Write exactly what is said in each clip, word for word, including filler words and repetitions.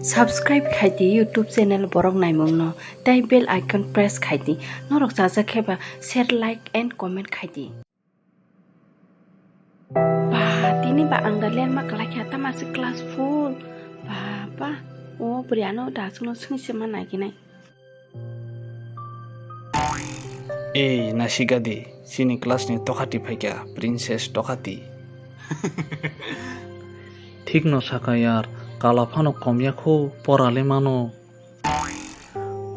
Subscribe khaidi YouTube channel borok naimungno, tei bell icon press khaidi. Norok chajak khe ba share, like and comment khaidi. Ba, tini ba ang da lerma kwlai kha, tama se class full. Ba, ba, o bwrwi ano da chwngno swngwi se ma naikinai. Ei, nasigadi, chini class ni tokhati phaikha, Princess Tokhati. Thik no sakha yar, kala phano komya kho, pora le mano.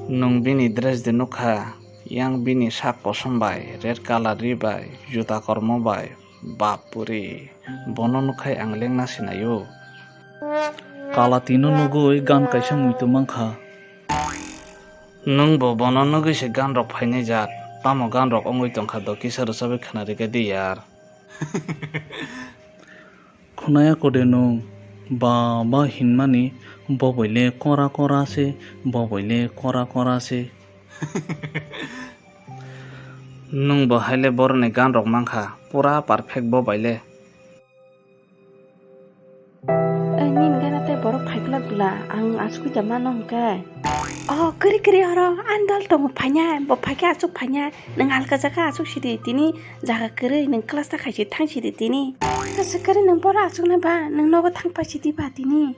Nwng bini dress de nukha, yang bini sak kosom bai, red colour ri bai, juta kormo bai, bapure, bono nukhai ang lengna sinaio. Kala tino nugui gan kaisa muitu mankha. Nwng bo bono nugui se gan rok phainai jat, tamo gan rok wngwi tongkha do kisa rwchapwi khna rikha di yar. Khwnaya kode nwng ba ba hinmani bo boile kora kora se, bo boile kora kora se. Nwng bo haile boroni gan rok mankha, pura perfect bo baile. Ai, nini gana tei borok phaikla bwla, ang asugwi da mano hwnkhe. Oh, kwrwi kwrwi oro, ani dol tongo phaina, bo phaikhe asuk phaina, nwng alka jaga asuk sidi tini jaga kwrwi, nwng class ta khaisi thang sidi tini. Kasa kwrwi nwng boro asuknai ba, nwng nogo thang pai sidi ba tini.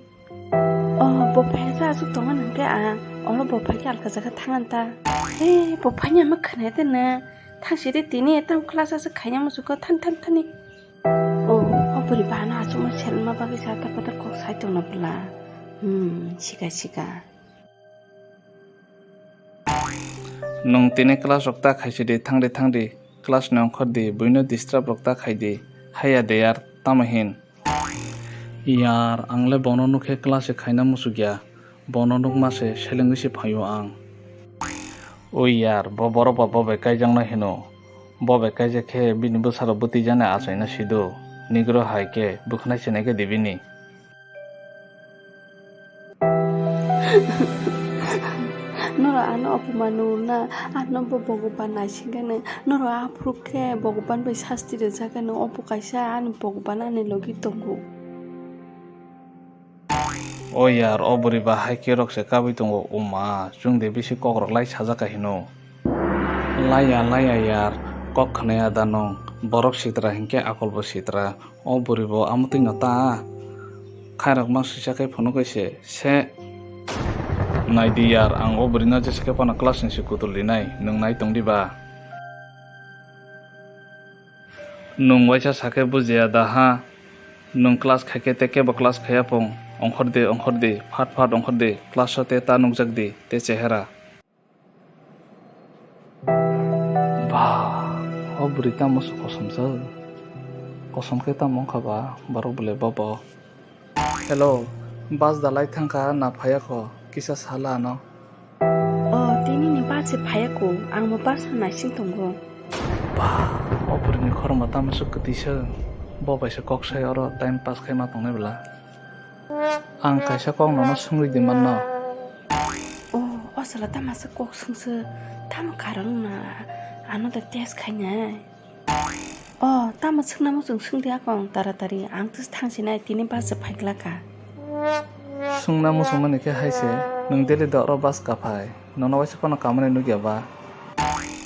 Oh, bo phaikhe asuk tongo hwnkhe ang, oro bo phaikhe alka jaga thang ta. He, bo phaina ma khwnai de nwng, thang sidi tini, tamo class asuk khaina musugo than than thani. Oh, o bwrwi bahano achukma selma bagwi satar patar kok sai tongna bwla. Hmm, sika sika. Nwng tini class rok ta khaisi di, thangdi thangdi, class ni ongkhor di, buino disturb rok ta khai di, haya de yar, tamo hin? Yar, ang le bono nukhe class se khaina musukya. Bono nukma se selengwi se phaio ang. Oi yar, bo borok ba bo bai kaijakno hino. Bo bai kaijak khe bini bwsarok bwtwi jani achaina sido. Nigro hai khe bwkhnai se nai khe di bini. Norok ano opoman nuna, ano bo Bhogoban naisingkhe nw. Norok aphuru khe Bhogoban bai sasti rwjakhe nw, obo kaisa ani Bhogoban ani logi tongo. O yar, o bwrwi ba hai khe rok se kabui tongo, o ma, chwng de bisi kok rok lai sajak ka hino. Laiya, laiya yar, kok khwnaya da nwng, borok sitra hinkhe akolbo sitra, o bwrwi bo amotwi no ta. Khairok ma swisa khe phunugwi se, se. Nai di yar, ang o bwrwi no jesa khe phano class ni se kutul rinai, nwng nai tong di ba. Nwng waisa sakhe bujiya da ha? Nwng class khaikhe tei kebo class khaiya pung? Ongkhor di, ongkhor di, phat phat ongkhor di, class o tei ta nukjak di, tei chehera. Ba, o bwrwi tamo se kosom se? Kosom khe tamo wngkha ba, borok bwlai bobo. Hello, bus dalai thangkha na phaiya kho, kisa sala ano. Oh, tini ni bus se phaiya kho, ang bo bus no naising tongo. Ba, o bwrwi ni khorokma tamo se kwtwi se, bo bai se kok sai oro time pass khai ma tongnai bwla. Ang kaisa kok nono swngwi di manno. Oh, o sala tamo se kok swngse, tamo karon na, ano da test khainai. Oh, tamo swngna muchung swngdi akong taratari, ang tei thangsinai tini bus se phaiglaka. Swngna muchungmani khe hai se, nwng daily da oro bus kaphai, nono waisa phano kamani nukya ba?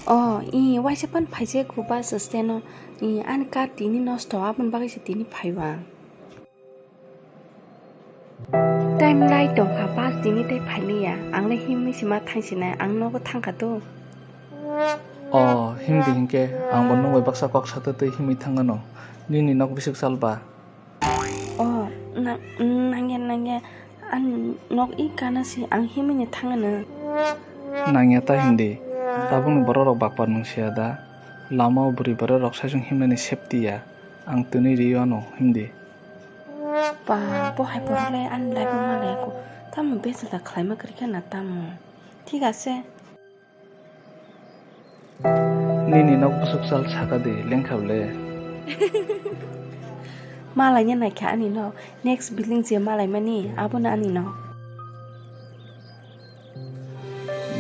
Oh, i waisa phano phaise khu bus stand o, i ani car tini nosto, aboni bagwi se tini phaiba. Time lai tongkha, bus tini tei phailiya. Ang le himwi se ma thangsinai, ang nogo thangkha to. Oh, himdi hinkhe, ang bo nwng bai baksa kok satwi twi himwi thangano. Nini nok bisik sal ba? Oh, na-, nangya, nangya. Ang nok i kana si, ang himwi ni thangano. Nangya ta hindi. Tabukni borok rok bakpar nwng siya da? Lama o bwrwi borok rok saichung himnani safety ya. Ang twnwi rio ano, himdi. Ba, bo hai borok le ani life o ma laiya kho. Tamo besa da khlaima kwrwi kha na tamo. Thik ase. Nini nok bwswk sal saka di, lengkha bwle. Ma laina naikha ani nok. Next building je ma laimani, abono ani nok.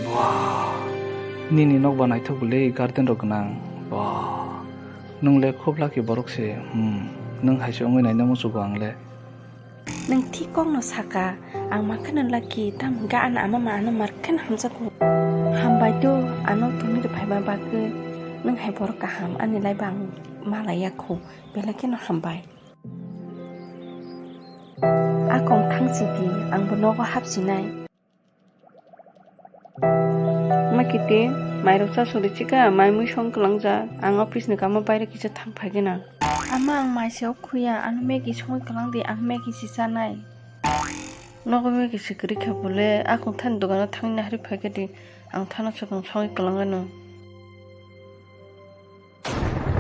Bwah! Nini nok ba naithok bwle, garden rok gwnang. Bwah! Nwng le khub lucky borok se. Hmm. Nwng hai se wngwi naina muchugo ang le. Nwng thik kokno saka, ang mankhe no lucky, tamo hwnkhe ano ama ma ano markhe no hamjakgo. Hambai do, ano tongwi rw phaima bagwi, nwng hai borok kaham, ani laiba ang malaiya kho, belai kheno hambai. A kong thang sidi, ang bo nogo hapsinai. Ma kiti, mairok cha sori chika, mai mui song kwlangjak. Ang office ni kamo baire kisa thang phai gana. Ama ang mai se ok khuya, ano Maggie songwi kwlang di, ang Maggie si chanai. Nogo Maggie si kwrwi kha bole, a kong thani dogano thangwi nahari phai kha di, ang thano swkang songwi kwlang gano.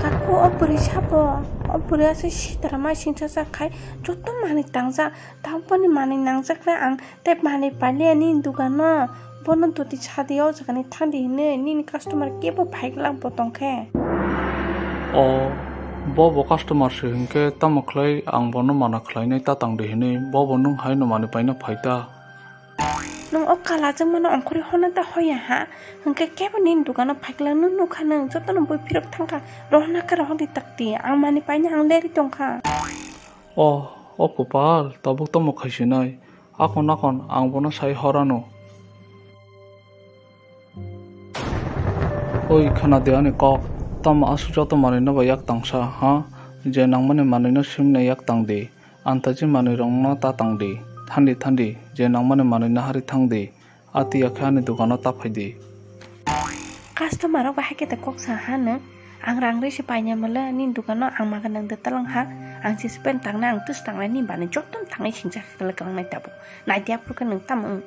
Kaku, o bwrwi sabo, o bwrwi aswk sitra ma singsa sak khai, joto manwi tangjak, tabukni manwi nangjak khe ang tei manwi pailiya nini dogano, bono doti sadi o jagani thangdi hinwi nini customer kebo phaiglak bo tongkhe. O, bo bo customer se hinkhe tamo khlai ang bono mana khlainai ta tangdi hinwi, bo bo nwng haino manwi paina phaita. Nwng o kala jwngmano ongkhorwi honna da hoya ha? Hwnkhe kebo nini dogano phaikla nwng nukha, nwng jotono bui phirok thangkha, rohorna khe rohordi takti, ang manwi paina ang lerwi tongkha. O, o kopal, tabuk tamo khaisinai, akon akon ang bono sai horano. Oi, khna de ani kok, tamo aswk joto manwino bai yak tangsa, ha? Je nangmani manwino simna yak tangdi. Antaji manwirokno ta tangdi, thandi thandi je nangmani manwino hari thangdi, a twiya khe ani dogano ta phaidi. Customer rok bai hai khe da kok sa ha nwng? Ang rang rwi se paina mole nini dogano, ang maga nang de talang ha, ang se spend tangna ang tus tangnai nini bani joto tangwi singsa khe kwlangnai tabuk. Nai dia phuru khe nwng tamo wng?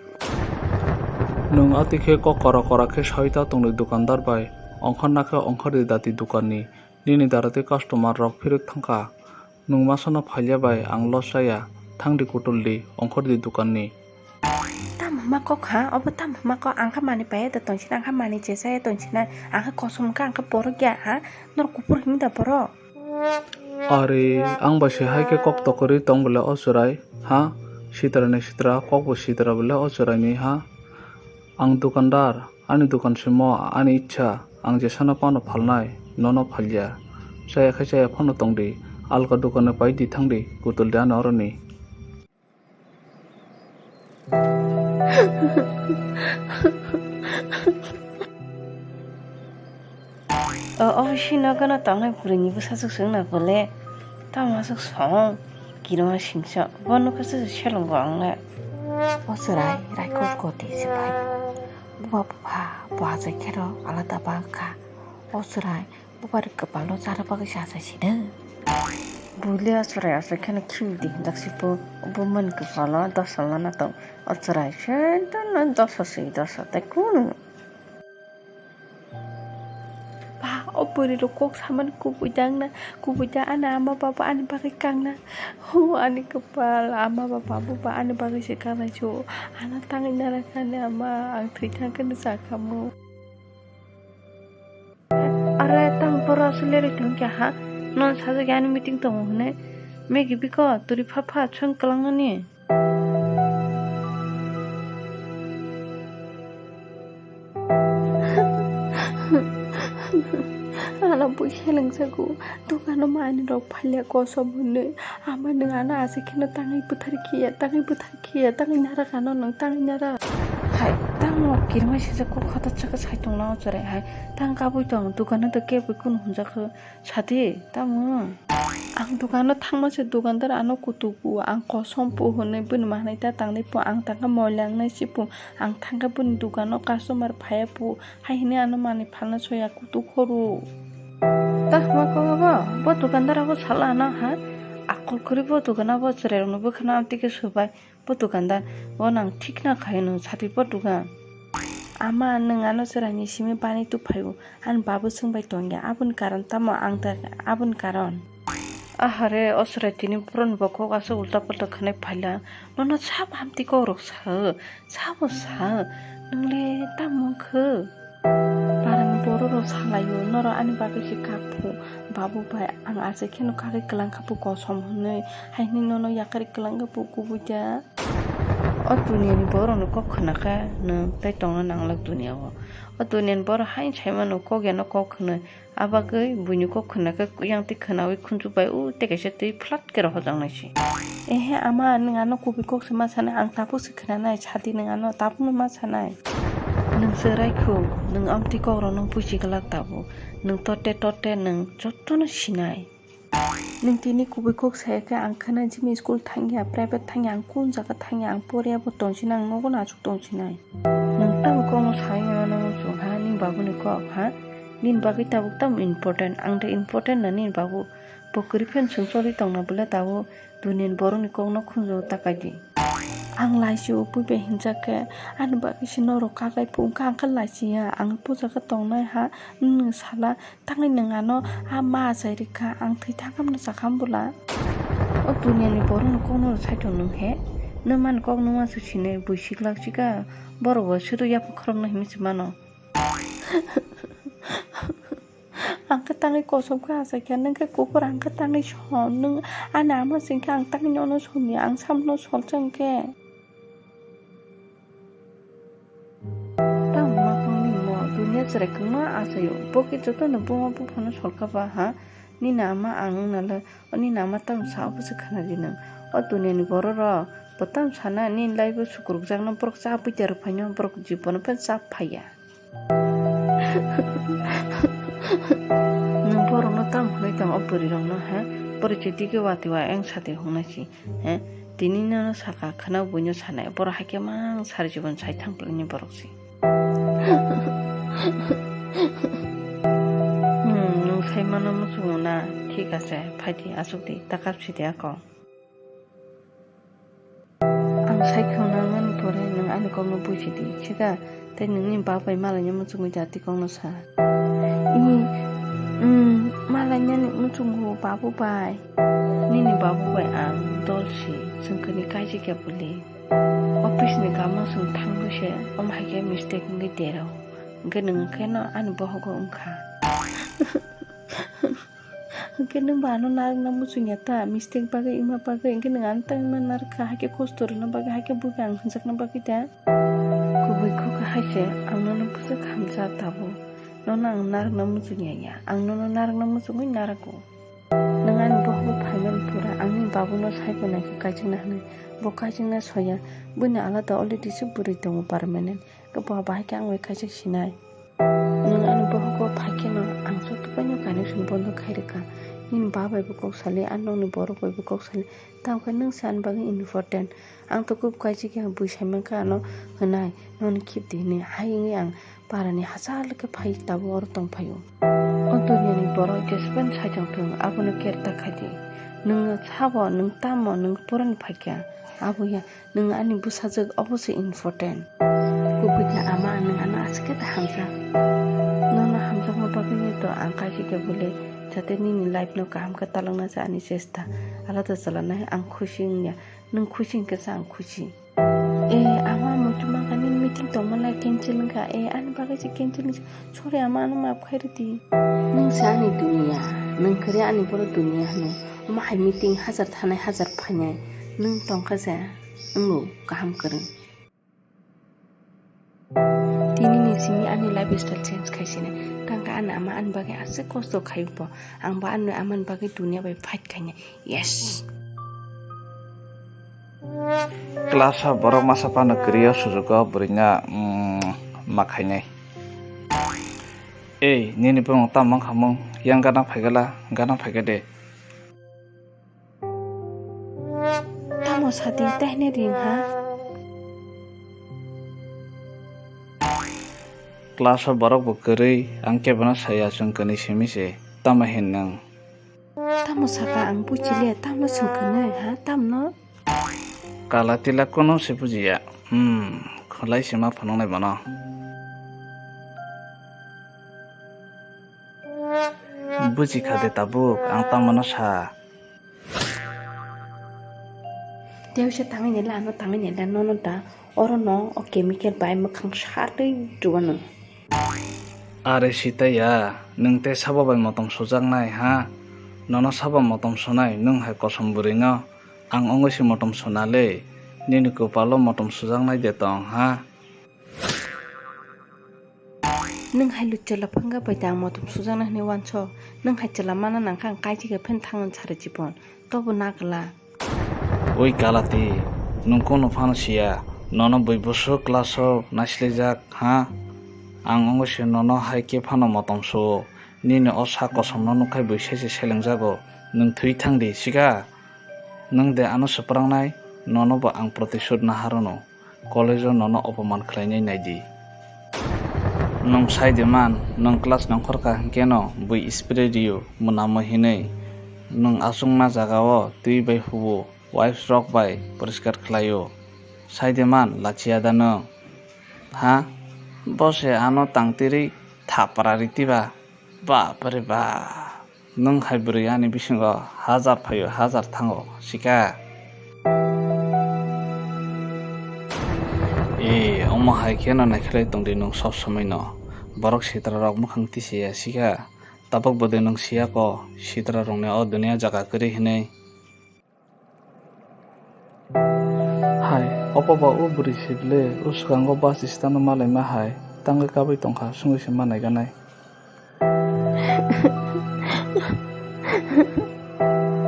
Nwng a twi khe kok kora kora khe saui ta tongdi dukandar bai, ongkhorna khe ongkhordi dati dokanni. Nini dara tei customer rok phirok thangkha. Nwng masano phailya bai ang loss jaya. Thangdi kutuldi, ongkhordi dokanni. Tamo hwnma kok ha? Obo tamo hwnma kok? Ang kha manwi paiya da tongsinai, ang kha manwi chesaya tongsinai, ang kha kosom kha, ang kha borok ya ha? Norok kuphur hwnwi da borok? Are, ang bai se hai khe kok tokorwi tong bole o chwrai ha? Sitra ni sitra, kok bo sitra bole o chwraini ha? Ang dukandar, ani dukan simo ani ichha, ang jesano phano phalnai, nono phalya. Chaya khe chaya phano tongdi, alka dukano paidi thangdi, kutuldi ani oroni. O, o, si nogono tongnai bwrwini bwsajwk se wngna bole. Tamo aswk song, kirima singsa, bo nukha se selongo ang le. O chwrai, raikok goti se phai. Buba bupha, bo achai kheno alada bang kha. O chwrai, buba ri kwpalo chara bagwi se achai sino. Bui le o chwrai achai kheno khimdi hinjak se bo, bo mani kwpalo dosa mana tong. O chwrai se dono dosa se dosa tei kunu. Ba, o bwrwi rok kok samani kubui da wngna, kubui da ani ama baba ani bagwi kangna. Hu, ani kwpal, ama baba buba ani bagwi se kangnai chu. Ano tangwi narakha ani ama, ang thwi thang khe no cha khamu. Are tang boro aswk lerwi tong kya ha? Non sajagya ani meeting tongo hwnwi. Megi biko turi pha pha chwng kwlangnani. Ano bui selengjago, dukano manwi rok phalya kosom hwnwi. Ama nwng ano aswk kheno tangwi bwthar khiya, tangwi bwthar khiya, tangwi narak ano nwng tangwi narak. Hai, tamo kirima sijak kok hata chaka sai tongna o chwrai hai. Tang kabui tong, dukano to kebui kunu hwnjakho. Sadi, tamo? Ang dukano thangma se dukandar ano kutugo, ang kosom po hwnwi bini manwi ta tangnai po, ang tangkha moilangnai se po, ang thangkha bini dukano customer phaiya po, hai hwnwi ano manwi phalna soya kutuk khoro. Ta hwnma kok abo? Bo dukandar abo sala ano ha? Akol kwrwi bo dukano abo chwrairokno bwkhano amtwi khe subai. Bo dukandar, bo nang thik na khai nwng sati bo dugan. Ama nwng ano chwraini simi bani tu phaio, ani babu swngbai tongya, aboni karon tamo ang ta, aboni karon. Ahare, o chwrai tini boroni bo kok aswk ulta pulta khwnai phaila, nono sabo hamti kok rok sao, sabo sao, nwng le tamo wngkhe? Parani borok rok salaio, norok ani bagwi se kha phu, babu bai ang achai kheno kagwi kwlang kha phu kosom hwnwi, hai hwnwi nono yakarwi kwlang kha phu kubui da. O duniyani borokni kok khwnakhe nwng tei tongna nanglak duniyao. O duniyani borok haino saimano kok yano kok hwnwi. Abagwi buini kok khwnakhe yang tei khwnawi khunju bai u tei kaisa twi flat khe rohorjaknai se. Ehe ama, nwng ano kubui kok se ma sanai, ang tabuk se khwnanai, sadi nwng ano tabukno ma sanai. Nwng se raikhu, nwng amtwi kokrokno buji glak tabuk. Nwng tote tote nwng jotono sinai. Nwng tini kubui kok saya khe ang khwna jimi school thangya, private thangya, ang kun jaga thangya, ang poriya bo tongsinai, ang nogo no achuk tongsinai. Nwng tamo kokno sai mano muchung ha, nini babuni kok ha? Nini bagwi tabuk tamo important, ang de important na nini babu? Bo kwrwi phano chwng choli tongna bwle tabuk duniyani borokni kokno khunju takai di. Ang laisi o pui bai hinjak khe ani bagwi se norok kakai phung kha, ang khe laisi ya, ang puja khe tongnai ha, nwng sala. Tangwi nwng ano a ma achai rikha, ang thwi thangkhamno chakham bwla. O duniyani borokni kokno rw saithok nwng he? Nwng mani kok nwng uansuk sinai, bui siklak chikha, borok bo sudu yapha khorokno hinwi se mano. Ang khe tangwi kosom khe achaikha, nwng khe kuphur, ang khe tangwi som, nwng ani ama se hwnkhe ang tangwi nono somya, ang samono solsa hwnkhe. Tamo ma phang nini mo, duniya chwrai kwma achaio. Bo khe jotono buma buphano solkha ba ha? Nini ama ang wngna le, o nini ama tamo sa obo se khwna di nwng. O duniyani borok rok bo tamo sana, nini life o sukrukjakno borok cha buita rw phaino borok jibono phano cha phaiya. Nwng borokno tamo hwnwi tong o bwrwi rokno ha? Borok je dige watwi wa eng sati hwngnai si. He, tini nono saka khwna buino sanai, borok haikhe mang sari jibon sai thang plani borok se. Hmm, nwng sai mano muchungo na? Thik ase, phai di, asuk di, ta kap si di ako. Ang sai khwna mani pore nwng ani kokno buji di, chida? Tei nini bap bai malaina muchungwi da tei kokno sa. Ini, mm, malainani muchungo babu bai. Nini babu bai ang dol si, chwng khe ni kaijak ya bwle. Office ni kamo chwng thangwi se, omo hai khe mistake wngwi derao. Hwnkhe nwng kheno ani bohogo wngkha. Hwnkhe nwng bo ano narwkna muchungya ta, mistake bagwi wngma bagwi, hwnkhe nwng ano tangwi ma narwkha, haikhe kosto rwna bagwi, haikhe buibai ang hwnjakna bagwi da? Kubui kok hai se, ang nono bwswk hamjak tabuk. Nono ang narwkna muchungya ya, ang nono narwkna muchungwi narwgo. Nwng ani bohok phaimani pura, ang nini babuno saibo naikhe kaijakna hwnwi. Bo kaijakna soya, buini alada already se bwrwi tongo permanent. Khe bo bahai khe ang bai kaijak sinai. Nwng ani bohogo phai kheno ang joto bai no connection bondo khai rwkha. Nini ba bai bo kok sali, ani nokni borok bai bo kok sali. Tamo khe nwng se ani bagwi important. Ang to kub kaijak ya, bui sai mankha ano hwnai, nono khib di hwnwi. Hai wngwi ang parani hachal khe phai tabuk oro tong phaio. O duniyani borok jesebani sai tong thung, abono care ta khai di. Nwng sabo, nwng tamo, nwng porani phaikha, abo ya. Nwng ani bwsajwk, obo se important. Kubui khe ama, nwng ano aswk khe ta hamjak. Nono hamjakma bagwino to ang kaisa khe bwle, jate nini life no kaham khe talangna se ani chesta. Alada chalanai ang khusi wngya, nwng khusi hwnkhe se ang khusi. E, ama muitu mangkha nini meeting tongmani cancel wngkha. E, ani bagwi se cancel wngkha. Sorry ama, ano maaf khai rwdi. Nwng se ani duniya, nwng kwrwi ani boro duniya hwnwi. Omo hai meeting hajar thanai hajar phainai. Nwng tongkha se. Wngo, kaham kwrwng. Tini ni simi ani lifestyle change khai sini. Tangka ani ama ani bagwi aswk kosto khai bo. Ang bo ani ama ni bagwi dunia bai fight khainai. Yes. Class o borok masa phano kwrwi o sujugo bwrwino, mm, ma khainai. Ei, nini bumung tamo wngkha mung? Yang gana phaigala, gana phaiga de. Tamo sadi taine ring ha? Class o borok bo kwrwi, ang kebono saya chwng kwnwi simi se, tamo hin nwng? Tamo saka ang buchiliya, tamo chwng kwnwi ha, tamno? Kala tila kono se bujiya, hmm, khwlai se ma phunuknai bono. Buji kha de tabuk, ang tamo no sa. Tei se tangwi nela, ano tangwi nela, nono da, oro no o chemical bai mwkhang sartwi rwano. Are sitaya, nwng tei sabo bai motom sujaknai ha? Nono sabo motom sunai, nwng hai kosom bwrwino, ang ongwi se motom suna le. Nini kwpalo motom sujaknai de tong ha? Nwng hai luchela phwngkha bai tang motom sujaknai hwnwi wansok? Nwng hai chwla mana nangkha ang kaithikhe phen thangwi sari chipon. Tobo na kala. Oi kalati, nwng kono phano siya, nono bui bwswk class o naisleijak ha? Ang wngwi se nono hai khe phano motom suo. Nini o sak kosom no nukkhai bui sai se selengjago. Nwng thwi thangdi, sika? Nwng de ano swprangnai, nono bo ang protisud naharono. College o nono opoman khlainai naidi. Nwng sai de man, nwng class nongkhor kha hwnkhe no bui spray rio, mwnamo hinwi. Nwng achukma jaga o twi bai hubu, wipes rok bai poriskar khlaio. Sai de man, lachiya da nwng? Ha? Bo se ano tangtwrwi thapra ritiba? Bapre ba! Nwng hai bwrwi ani bisingo hajar phaio hajar thango, sika? E, omo hai kheno naikhlai tongdi nwng sob somoi no. Borok sitra rok mwkhang tisiya, sika? Tabuk bwdwi nwng siya ko, sitra rokni o duniya jaga kwrwi hinwi. Hai, obo ba o bwrwi se ble, o swkango bus stand o malaima hai, tangwi kabwi tongkha, swngwi se ma naiganai.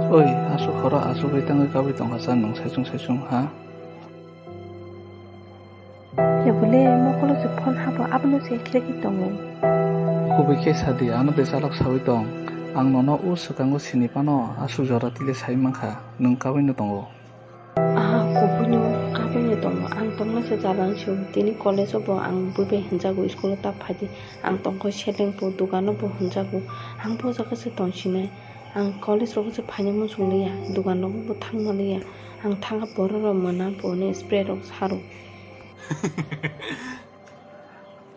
Oi, aswk horo aswk bai tangwi kabwi tongkha sa nwng saichung saichung ha? Ya bole, mokolo se phone habo, abono se khlai tongo. Kubui khe sadi, ano de chalok sawi tong. Ang nono o swkango sini phano aswk jora tile sai mankha, nwng kabwino tongo. Aha, kubuino kabwino tongo. Ang tongma se jalang sio. Tini college o bo ang bui bai hwnjago, school o ta phaidi. Ang tongkha seleng bo, dukano bo hwnjago. Ang bo jaga se tong sinai. Ang college rogo se phaina muchung liya, dugan rogo bo thangma liya. Ang thangkha borok rok mwnam bo hwnwi spray rok saro.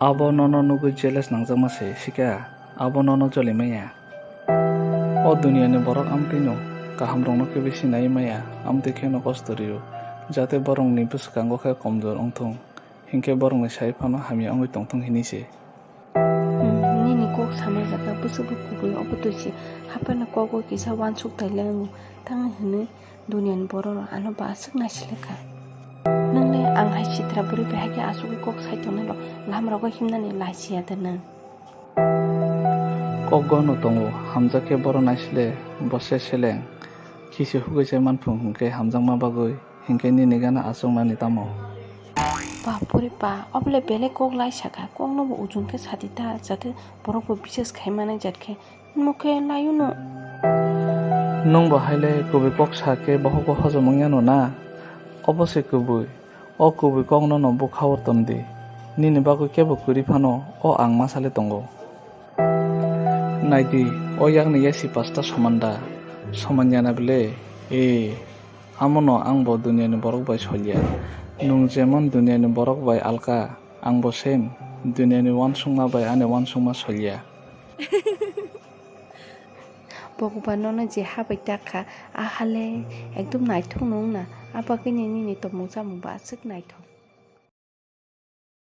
Abo nono nugwi jealous nangjakma se, sika? Abo nono joli maya. O duniyani borok amtwino kahamrokno khe bisi nai maya, amtwi kheno kosto rio, jate borokni bwskango khe komjor wngthung, hinkhe borokni sai phano hamya wngwi tongthung hinwi se. Hmm, nini kok sama jaga bwswk bo kubui, obo twi se haphano kogo kisa wansuk tai le wngo, tang hinwi. Duniani borok rok ano bo aswk naisle kha. Nwng le ang hai sitra bwrwi bai hakhe aswk kok sai tongnai rok lam rogo himnani lai siya da nwng. Kok gono tongo, hamjak khe borok naisle, bo se seleng. Khisi hugwi se manphung hwnkhe hamjakma bagwi, hinkhe nini gana achuknani tamo? Bapore ba, obole belai kok lai sakha, kokno bo ujung khe sadi ta, jate borok bo bises khai manai jat khe. Mokhe layuno. Nwng bo haile kubui kok sa khe bohogo hojom wngya no na? Obo se kubui. O kubui kokno no bwkha o ton di. Nini bagwi kebo kwrwi phano o ang ma sale tongo. Nai di, o yakni yasi pasta soman da? Soman ya na bile? E, amo no ang bo duniani borok bai solya. Nwng jemon duniani borok bai alka, ang bo same. Duniani uansukma bai ani uansukma solya. Bogoba nono je habai takha, a hale ekdom naithok no wngna, a bagwino nini tongmung chamung bo aswk naithok.